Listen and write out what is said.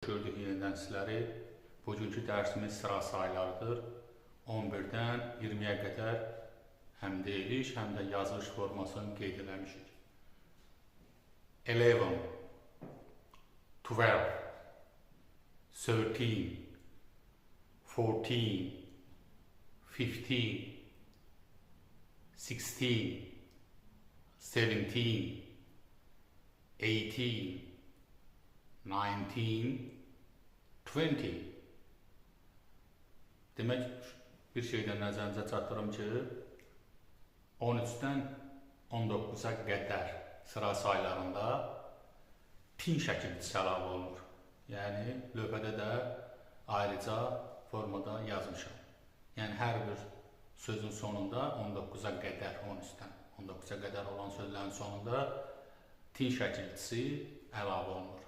Xoş gördük yenidən sizləri. Bugünkü dərsimiz sıra saylarıdır. 11-dən 20-yə qədər həm deyiliş, həm də yazılış formasını qeyd eləmişik. 11, 12, 13, 14, 15, 16, 17, 18, 19, 20. Demək, bir şeydən nəzərinizə çatdırım ki, 13-dən 19-a qədər sıra saylarında tin şəkilçisi əlavə olunur. Yəni, lövhədə də ayrıca formada yazmışam. Yəni, hər bir sözün sonunda 19-a qədər, 13-dən 19-a qədər olan sözlərin sonunda tin şəkilçisi əlavə olunur.